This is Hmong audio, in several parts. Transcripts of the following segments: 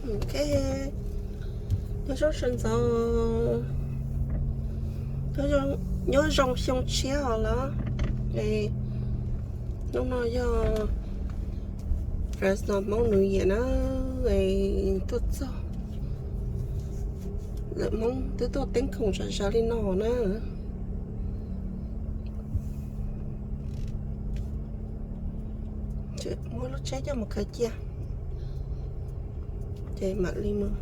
Ok, nyob zoo sawv ntxov, nyob zoo xyoo tshiab os los. Hnub no yog Fresno Hmoob New Year na, tuaj txog lawm Hmoob twb tuaj teeb khoom zom zaws li no na. Muab lub tsheb coj mus khaws cia, ces mam li mus.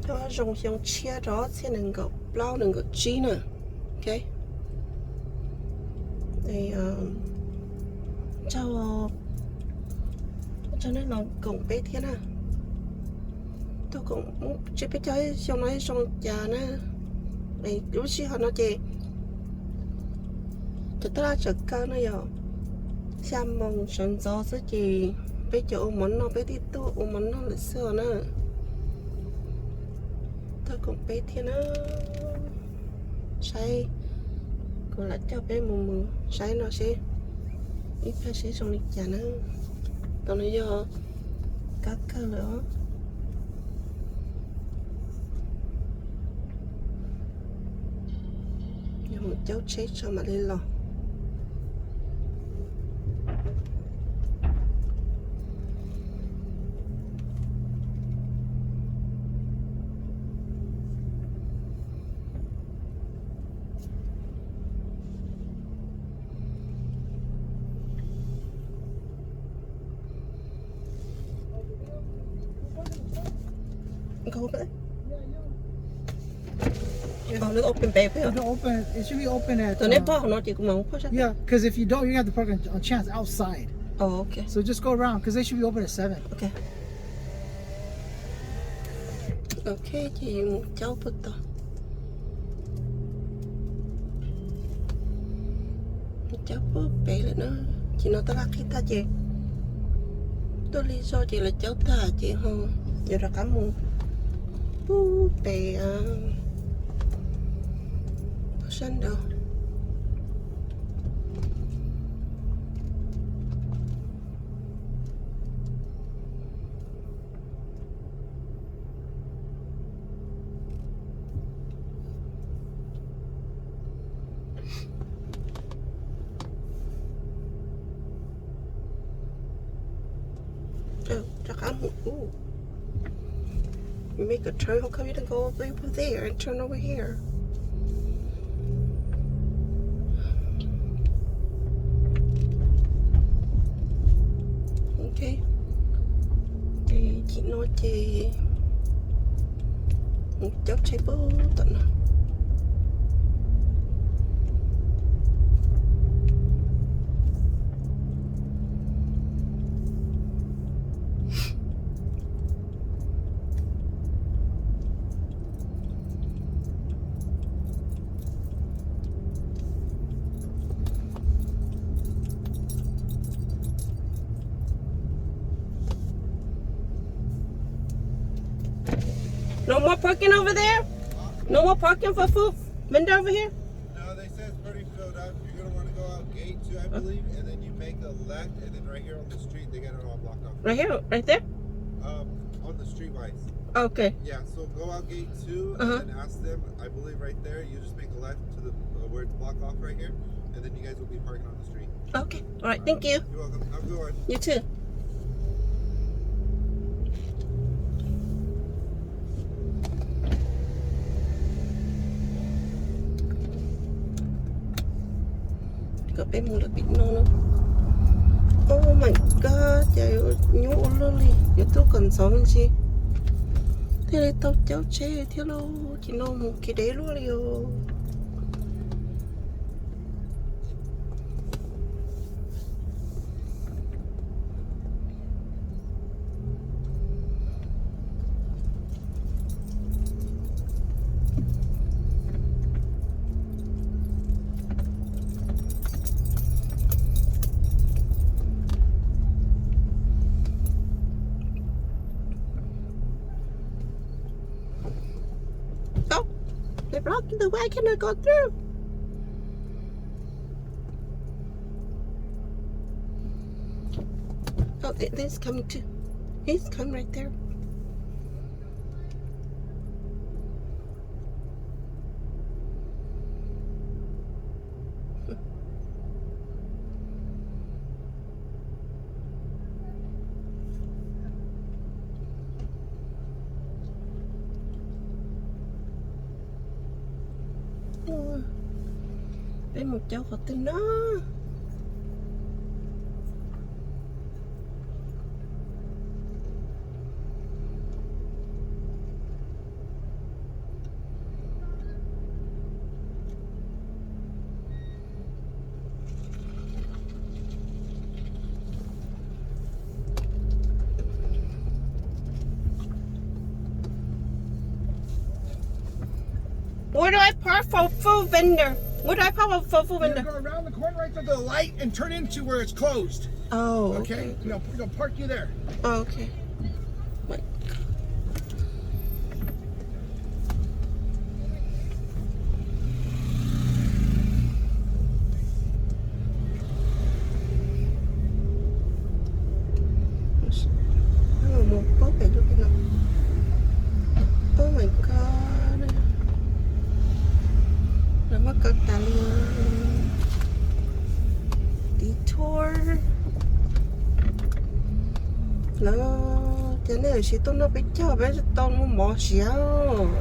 Nyob zoo xyoo tshiab rau ob txhiab nees nkaum plaub nees nkaum tsib na. Ok, tsaug, tsaug nej los koom peb thiab na. Tuaj koom, tsis paub xyoo no zoo cas na. Lub sij hawm no ces cov taj laj tsaws kaw no yog xya moos sawv ntxov xwb ces peb cov ua mov noj peb twb tuaj ua mov noj lawm xwb os na. Tuaj koom peb thiab na. Saib, kuv lam coj peb mus mus saib no seb ib pliag seb zoo li cas na. Tam no yog kab kawg lawm os. Yog mus caub tsheb tso mam li los. Nkaus peb. Nkaus lub open bay peb. It should open, it should be open at, tus neb uh, pog no ces kuv mam mus pog sab. Yeah, 'cause if you don't, you have to park on, on chance outside. Oh, ok. So just go around, 'cause they should be open at seven. Ok. Ok, ces yus mus caub puag tod. Caub puag pem lawm na. Ces no tab laj qhib tag ces tuaj li zog ces lawv caub tag ces ho yuav rov qab mus puag pem sab nraud. Rov qab mus. You make a turn, how come you didn't go over there and turn over here? Ok, ces chim no ces mus caub tsheb puag tom no. No more parking over there? No more parking for food vendor over here? No, they say it's pretty filled up. You're gonna wanna go out gate two, I believe, and then you make a left, and then right here on the street, they got it all blocked off. Right here, right there? Um, on the streetwise. Okay. Yeah, so go out gate two, uh-huh, and then ask them. I believe right there, you just make a left to the, uh, where it's blocked off right here, and then you guys will be parking on the street. Okay. All right, thank you. You're welcome. Have a good one. You too. Kom peb mus lawm pem no na. Oh my God, cas yuav nyuaj ua luaj li, yuav tuaj kom ntxov me ntsis thiaj li tau caub tsheb thiab lauj, ces no mus kev dev luaj li os. Oh, they're blocking the way. I cannot go through. Oh, th- this is coming too. He's coming right there. Peb mus caum qhov twg no? Where do I park for food vendor? Where do I park for food vendor? Go around the corner right there to the light and turn into where it's closed. Oh, okay. Okay. No, no, park you there. Oh, okay. Mus pub pem lub no. Oh my god. Lawv muab kaw tas li. Detour. Lawv, ces nej yuav siv tuaj noj peb caug, peb tsis tau muaj mov siav.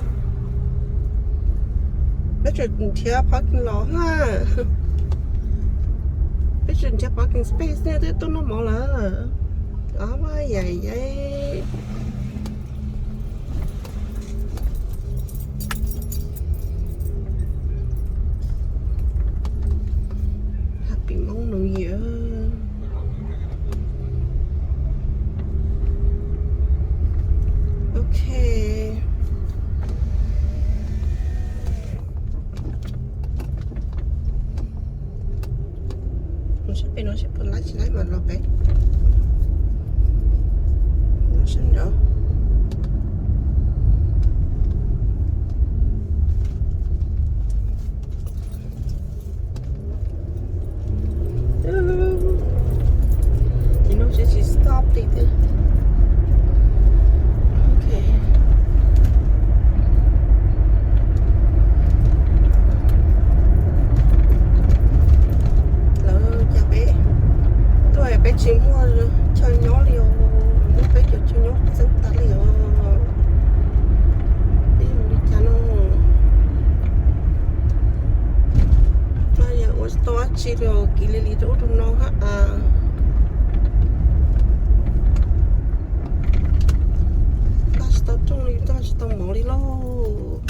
Peb tseem nrhiav parking lot na. Peb tseem nrhiav parking space, nej twb tuaj noj mov lawm. Ob, vaj yam yam. Happy Hmong New Year. Ok. Mus sab pem no seb puas laib tsis laib mas los pem. Los sab nraud. Ces no seb tsis stop li thiab. Ok. Lawv cas peb tuaj peb tsis muaj chaw nyob li os, muab peb cov chaw nyob txeeb tas li os. Peb mus li cas no? No yog ua tsis tau dab tsi li os, kiv li li rau ub rau no hab. Nqa tsis tau rooj li, nqa tsis tau mov li lauj.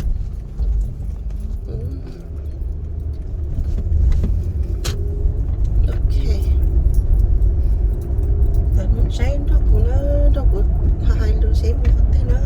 Ok. Tawm mus saib nrog kuv na, nrog kuv hais lus seb mus qhov twg na.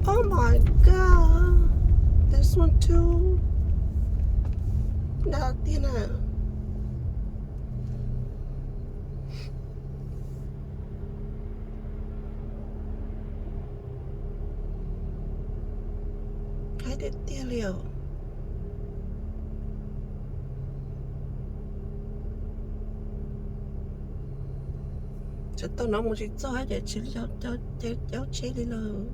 Oh my god, this one too. Dab tiag na. Haib tiag tiag li os. Txawm tau no mus tsis txog ces tsis caub tsheb li lawm.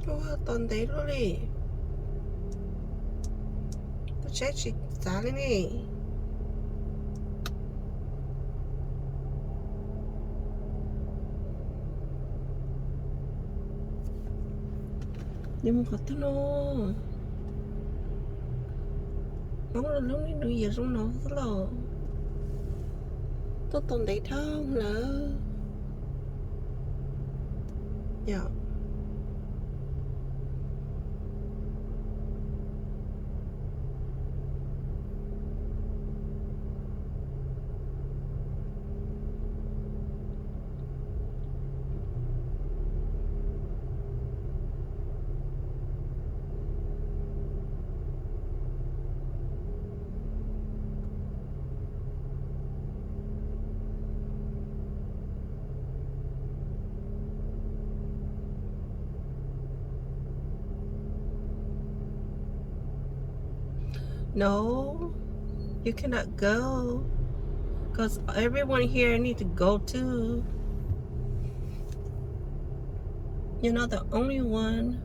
Ua tau ntev luaj li. Tus tsheb tsis txav li ne. Nws mus qhov twg no? Poob rau lub niag nws yias zoo no xwb los. Tuaj tau ntev dhau lawm. Yog. No, you cannot go. Because everyone here need to go too. You're not the only one.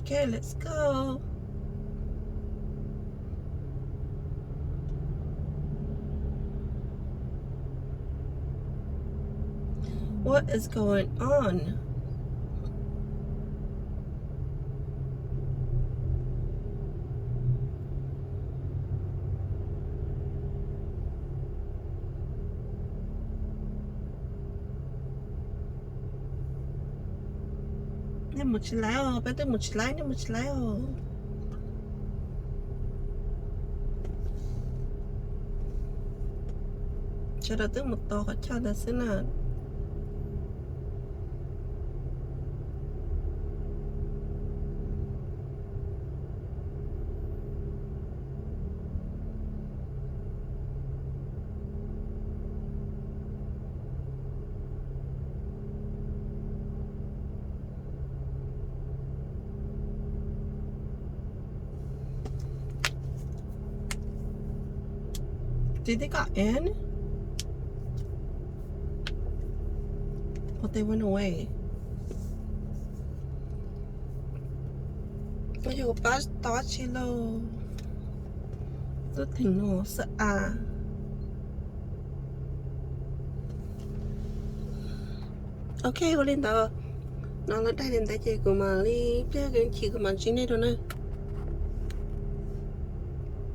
Okay, let's go. What is going on? Nej mus tsis laib os, peb twb mus tsis laib, nej mus tsis laib os. Sawv daws twb mus tos qhov chaw ntawd xwb na. Did they got in? Or they went away? Yog kuv pab tau dab tsi lauj? Lub theem no xwb as. Ok, ua li ntawd, no lawv daig li ntawd ces kuv mam li pliag chim kuv mam ntsib nej dua na.